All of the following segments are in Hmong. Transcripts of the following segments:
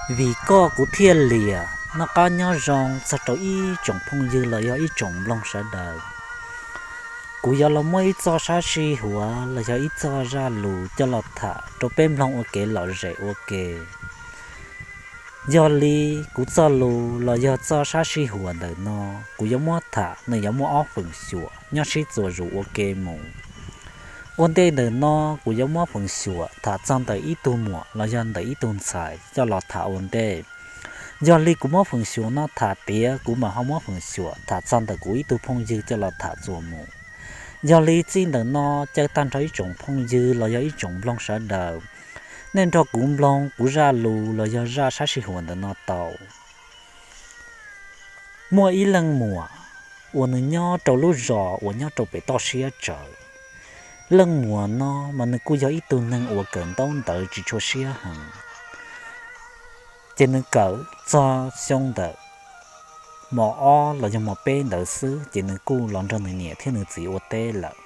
Vim koj kuv thiaj liam. Noj qab nyob zoo txog rau ib tsoom phooj ywg los yog ib tsoom mloog sawv daws. Kuv yuav los muab ib txoj sab sij huam los yog ib txoj zaj lus coj los tham rau peb mloog ua kev lom zem ua ke. Yog li kuv txoj lus los yog txoj sab sij huam ntawm no, kuv yuav muab tham nws yuav muaj ob feem xyuam nyob sib txuas zus ua ke mus. Ua ntej ntawm no kuv yuav muab feem xyuam tham txog ntawm ib tug muam los yog ntawm ib tug ntxhais coj los tham ua ntej. Yog li kuv muab feem xyuam no tham tiav, kuv mam ho muab feem xyuam tham txog ntawm kuv ib tug phooj ywg coj los tham txuas mus. Yog li txij ntawm no caw tag nrho ib tsoom phooj ywg los yog ib tsoom mloog sawv daws, nej nrog kuv mloog kuv zaj lus los yog zaj sab sij huam ntawm no tau. Muaj ib leej muam uas nws nyob rau lub zos uas nyob rau pem toj siab tsawv. Leej muam no mas nws kuj yog ib tug neeg uas kawm ntaub ntawv tsis tshua siab heev. Ces nws kawm txog xyoo ntawm mos ob los yog mos peb ntawd xwb ces nws kuj los nrog nws niam thiab nws txiv ua teb lawm.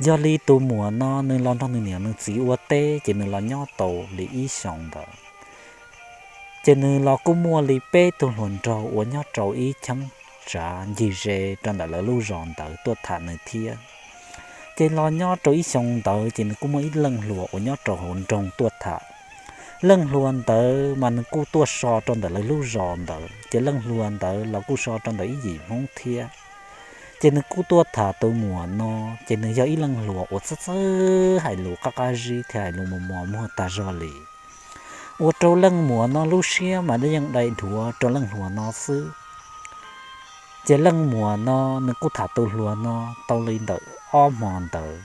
Yog li tus muam no nws los nrog nws niam nws txiv ua teb ces nws los nyob tau li ib xyoos ntawd. Ces nws los kuj muaj li peb tug hluas nraug uas nyob rau ib cheeb tsav ncig ze rau ntawm lawv lub zos ntawd tuaj tham nws thiab. Ces los nyob rau ib xyoo ntawd ces nws kuj muaj ib leej hluas uas nyob rau hauv nroog tuaj tham. Leej hluas ntawd mas nws kuj tuaj so rau ntawm lawv lub zos ntawd, ces leej hluas ntawd los kuj so rau ntawm ib yim Hmoob thiab. Ces nws kuj tuaj tham tus muam no, ces nws yog ib leej hluas uas txawj txawj hais lus qab qab zib thiab hais lus mos mos muag tag zog li. Ua rau leej muam no lub siab mas yeej dai dhuav rau leej hluas no xwb. Ces leej muam no nws kuj tham tus hluas no tau li ntawm ob hmo ntawd.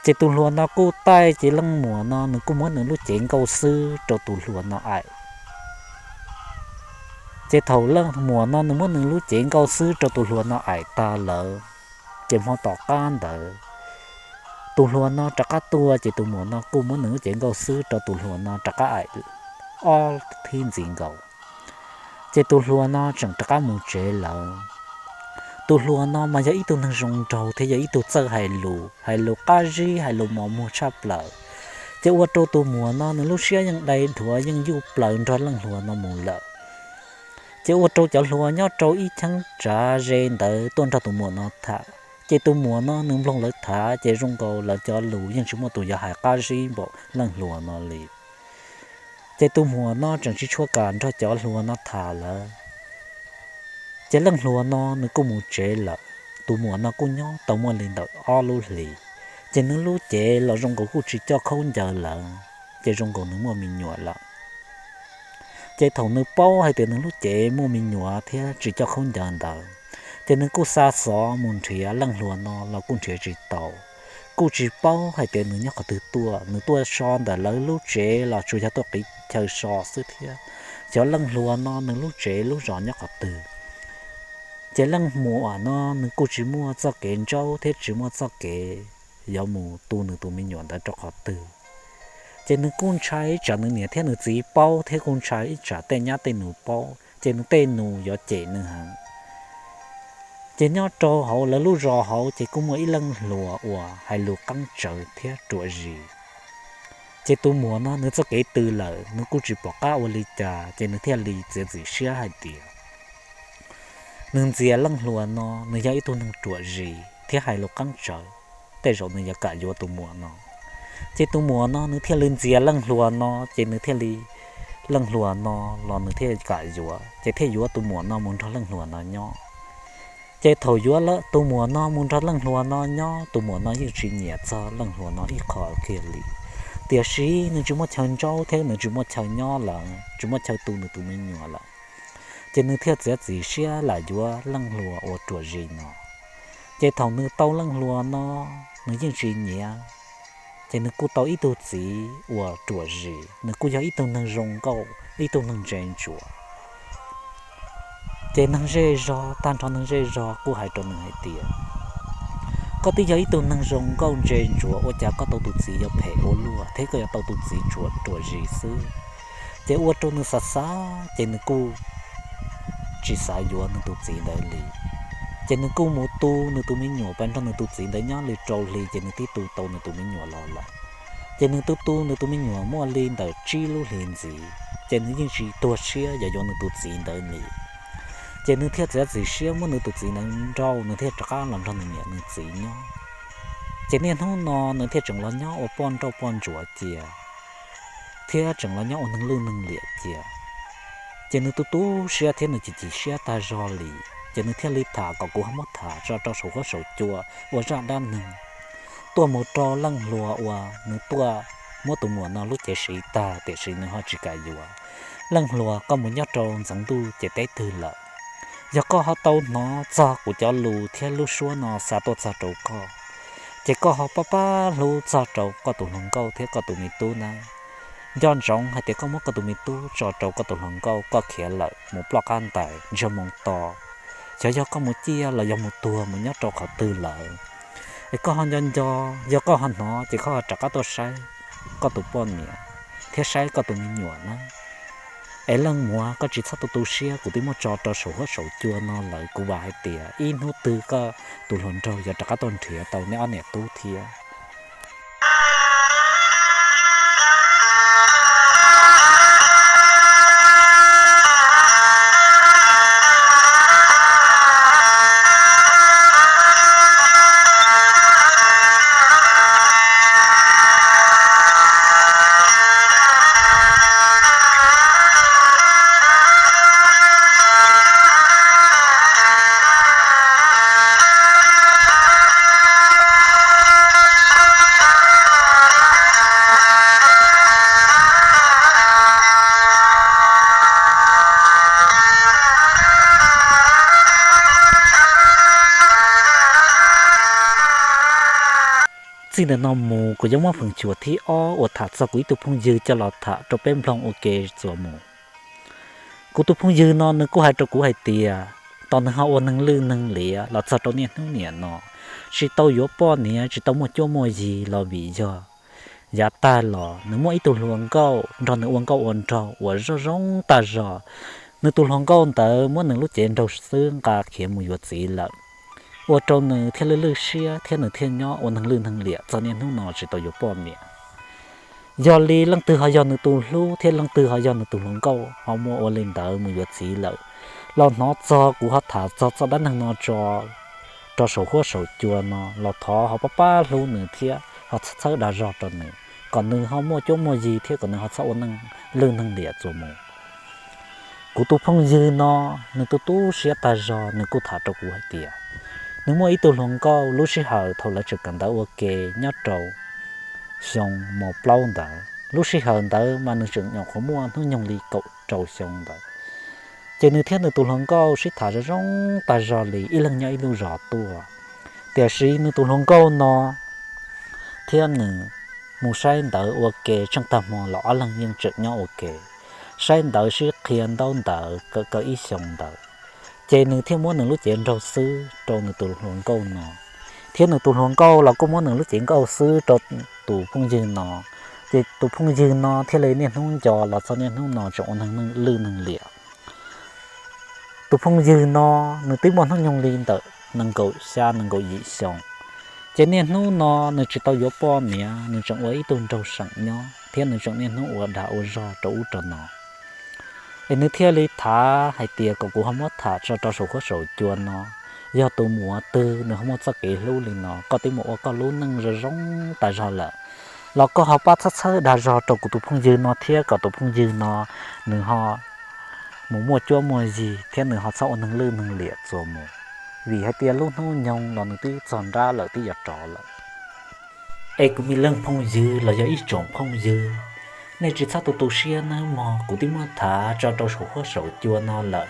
Ces tus hluas no kuj taij, ces leej muam no nws kuj muab nws lub cev nkauj xwb rau tus hluas no aim. Ces thaum leej muam no nws muab nws lub cev nkauj xwb rau tus hluas no aim tag lawm, ces hmo tom qab ntawd tus hluas no rov qab tuaj, ces tus muam no kuj muab nws lub cev nkauj xwb rau tus hluas no rov qab aim ob thib ntxiv nkaus. Ces tus hluas no tseem rov qab mus tsev lawm. Tus hluas no mas yog ib tug neeg zoo nraug thiab yog ib tug txawj hais lus, hais lus qab zib, hais lus mos muag tshaj plaws. Ces ua rau tus muam no nws lub siab yeej dai dhuav yeej yuj plaws nrog leej hluas no mus lawm. Ces ua rau cov hluas nyob rau ib cheeb tsav ze ntawd tuaj nrog tus muam no tham. Ces tus muam no nws mloog lawv tham ces zoo nkaus lawv cov lus yeej tsis muaj tus yuav hais qab zib npaum leej hluas no li. Ces tus muam no tseem tsis tshua kam nrog cov hluas no tham lawm. Ces leej hluas no nws kuj mus tsev lawm, tus muam no kuj nyob tau muaj li ntawm ob lub hlis. Ces nws lub cev los zoo nkaus kuj tsis coj khaub ncaws lawm, ces zoo nkaus nws muaj me nyuam lawm. Ces thaum nws paub hais tias nws lub cev muaj me nyuam thiab tsis coj khaub ncaws ntawd, ces nws kuj xa xov mus nrhiav leej hluas no los kuj nrhiav tsis tau. Kuj tsis paub hais tias nws nyob qhov twg tuaj, nws tuaj so ntawm lawv lub tsev los tsuas yog tuaj qiv chaw so xwb thiab. Xyov leej hluas no nws lub tsev lub zos nyob qhov twg. Ces leej muam no nws kuj tsis muaj txoj kev ntsaub thiab tsis muaj txoj kev yuav mus tu nws tus me nyuam ntawd rau qhov twg. Ces nws kuj ntshai tsam nws niam thiab nws txiv paub thiab kuj ntshai ib tsam tej nyab tej nus paub ces nws tej nus yuav cem nws heev. Ces nyob rau hauv lawv lub zos hauv ces kuj muaj ib leej hluas uas hais lus qeeb tsawv thiab ruam zis. Ces tus muam no nws txoj kev tws lawm, nws kuj tsis pom qab ua li cas, ces nws thiaj li txiav txim siab hais tias nws ntxias leej hluas no, nws yog ib tug neeg ruam zis thiab hais lus qeeb tsawv, tej zaum nws yuav kam yuav tus muam no. Ces tus muam no nws thiaj li ntxias leej hluas no, ces nws thiaj li, leej hluas no los nws thiaj kam yuav, ces thiaj yuav tus muam no mus nrog leej hluas no nyob. Ces thaum yuav tus muam no mus nrog leej hluas no nyob, tus muam no yeej tsis nyiam txog leej hluas no ib qho kiag li. Tiam sis nws tsis muaj chaw ntsaub thiab nws tsis muaj chaw nyob lawm, tsis muaj chaw tu nws tus me nyuam lawm. Ces nws thiaj txiav txim siab lam yuav leej hluas uas ruam zis no. Ces thaum nws tau leej hluas no, nws yeej tsis nyiam. Ces nws kuj tau ib tug txiv uas ruam zis, nws kuj yog ib tug neeg zoo nkauj, ib tug neeg ntse ntsuav. Ces neeg zej zog, tag nrho neeg zej zog kuj hais rau nws hais tias, koj twb yog ib tug neeg zoo nkauj ntse ntsuav, ua cas koj tau tus txiv yuav phem ua luaj thiab koj yuav tau tus txiv ruam zis xwb. Ces ua rau nws xav xav ces nws kuj tsis xav yuav nws tus txiv ntawd li. Ces nws kuj mus tu nws tus me nyuam pas nrog nws tus txiv ntawd nyob li rau hli, ces nws twb tu tau nws tus me nyuam los lawm. Ces nws tu tu nws tus me nyuam muaj li ntawm tsib lub hlis ntxiv, ces nws yeej tsis tuag siab yuav yuav nws tus txiv ntawd li. Ces nws thiaj txiav txim siab muab nws tus txiv ntawd nrauj, nws thiaj rov qab los nrog nws niam nws txiv nyob. Ces niaj hnub no nws thiaj tseem los nyob ua poj nrauj poj ntsuav cia, thiab tseem los nyob ua neeg lwj neeg liam cia. Ces nws tu tu siab thiab nws chim chim siab tag zog li, ces nws thiaj li tham kom kuv ho muab tham tso rau saum huab saum cua ua zaj dab neeg tuaj mus rau leej hluas uas nws tuaj muab tus muam no lub cev siv tag, tiam sis nws ho tsis kam yuav. Leej hluas, koj mus nyob rau ntxeev ntuj ces teb twg lawm? Yog koj ho tau hnov txog kuv cov lus thiab lub suab no xa tuaj txog rau koj, ces koj ho pab pab hlub txog rau koj tus hluas nkauj thiab koj tus me tub nawb. Nco ntsoov hais tias koj muab koj tus me tub tso rau koj tus hluas nkauj, koj khiav lawm mus ploj qab ntais ntsiag moo to, xyov yog koj mus ciaj los yog mus tuag mus nyob rau qhov twg lawm. Es koj ho nco nco, yog koj ho hnov ces koj ho rov qab tuaj saib koj tus poj niam thiab saib koj tus me nyuam nawb. Es leej muam, koj tsis txhob tu tu siab, kuv twb muab tso rau saum huab saum cua no lawm, kuv vam hais tias ib hnub twg koj tus hluas nraug yuav rov qab tuaj nrhiav tau neb ob niam tub thiab. Txij ntawm no mus kuv yuav muab feem xyuam thib ob uas tham txog kuv ib tug phooj ywg coj los tham rau peb mloog ua ke txuas mus. Kuv tus phooj ywg no nws kuj hais rau kuv hais tias, tos nws ho ua neeg lwj neeg liam los txog rau niaj hnub niam no, tsis tau yuav poj niam, tsis tau muaj cuab muaj yig los vim yog yav tag los nws muaj ib tug hluas nkauj nrog nws ua nkauj ua nraug uas zoo zoo tag zog. Nws tus hluas nkauj ntawd muab nws lub cev nraug xwb nqa khiav mus yuav txiv lawm, ua rau nws thiaj lwj lwj siab thiab nws thiaj nyob ua neeg lwj neeg liam txog niaj hnub no tsis tau yuav poj niam. Yog li leej twg ho yog nws tus hlub thiab leej twg ho yog nws tus hluas nkauj ho muaj ua li ntawd mus yuav txiv lawm, los hnov txog kuv ho tham txog txoj dab neeg no tso rau saum huab saum cua no los thov ho pab pab hlub nws thiab ho txhawb txhawb dag zog rau nws, kom nws ho muaj cuab muaj yig thiab kom nws ho txhob ua neeg lwj neeg liam txuas mus. Kuv tus phooj ywg no, nws tu tu siab tag zog, nws kuj tham rau kuv hais tias, nws muaj ib tug hluas nkauj lub sij hawm thaum lawv tseem kawm ntawv ua ke nyob rau xyoo mos plaub ntawd, lub sij hawm ntawd mas nws tseem nyuam qhuav muaj hnub nyoog li kaum rau xyoo ntawd. Ces nws thiab nws tus hluas nkauj sib tham zoo zoo tag zog li ib leeg nyob ib lub zos tuaj. Tiam sis nws tus hluas nkauj no thiab nws mus saib ntawv ua ke tsheej tag hmo los ob leeg yeej tseem nyob ua ke, saib ntawv sib qhia ntaub ntawv kawm kawm ib xyoos ntawd, ces nws thiaj muab nws lub cev nraug xwb rau nws tus hluas nkauj no, thiab nws tus hluas nkauj los kuj muab nws lub cev nkauj xwb rau tus phooj ywg no. Ces tus phooj ywg no thiaj li niaj hnub nco los txog niaj hnub no tseem ua neeg lwj neeg liam. Tus phooj ywg no, nws twb muaj hnub nyoog li ntawm nees nkaum xya nees nkaum yim xyoo, ces niaj hnub no nws tsis tau yuav poj niam, nws tseem ua ib tug nraug seem nyob thiab nws tseem niaj hnub ua dag ua zog rau ub rau no. Es nws thiaj li tham hais tias kom kuv ho muab tham tso rau saum huab saum cua no, yog tus muam twg nws ho muaj txoj kev hlub li no, koj twb mus ua koj lub neej zoo zoo tas zog lawm, los koj ho pab txhawb txhawb dag zog rau kuv tus phooj ywg no thiab kom tus phooj ywg no nws ho mus muaj cuab muaj yig thiab nws ho txhob ua neeg lwj neeg liam txuas mus, vim hais tias lub hnub nyoog los nws twb txog nrab lawm twb yuav rov lawm. Es kuv me leej phooj ywg los yog ib tsoom phooj ywg, nej tsis txhob tu tu siab nawb mog, kuv twb muab tham tso rau saum huab saum cua no lawm.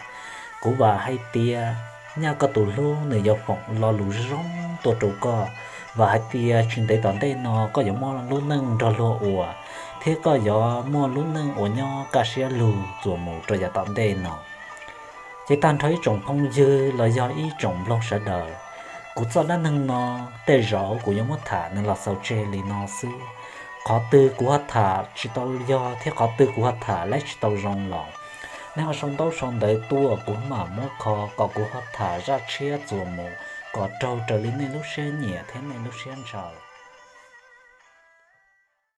Kuv vam hais tias nyaj koj tus hlub nws yuav foom lo lus zoo tuaj rau koj, vam hais tias tsis ntev tom ntej no koj yuav muaj lub neej nrog luag ua, thiab koj yuav muaj lub neej uas nyob kaj siab lug txuas mus rau yav tom ntej no. Ces tag nrho ib tsoom phooj ywg los yog ib tsoom mloog sawv daws, kuv txoj dab neeg no tej zaum kuv yuav muab tham nws los xaus tseg li no xwb. Qhov twg kuv ho tham tsis tau yog thiab qhov twg kuv ho tham laib tsis tau zoo los nej ho sau ntaub sau ntawv tuaj, kuv mam muab kho kom kuv ho tham zaj tshiab txuas mus kom raug raws li nej lub siab nyiam thiab nej lub siab ntshaw.